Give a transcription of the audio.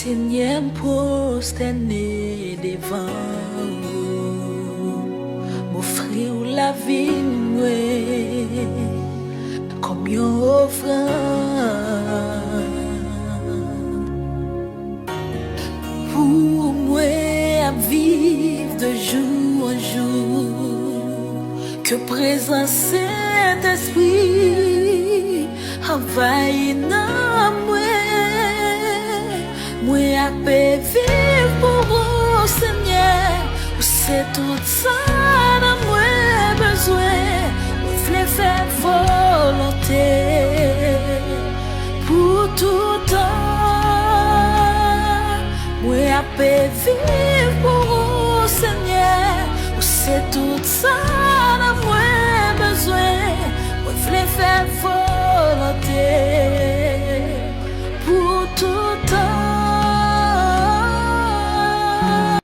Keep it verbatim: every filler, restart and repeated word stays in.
Senyè, m pwostène devan ou, m ofri w lavi mwen kòm yon ofrann. Pou mwen ap viv de jou an jou, ke prezans Sentespri anvayi nanm mwen. Mwen ape viv pou ou, Senyè. Ou se tout sa nanm mwen bezwen. Mwen vle fè volonte pou toutan. Mwen ape viv pou ou, Senyè. Ou se tout sa nanm mwen bezwen. Mwen vle fè volonte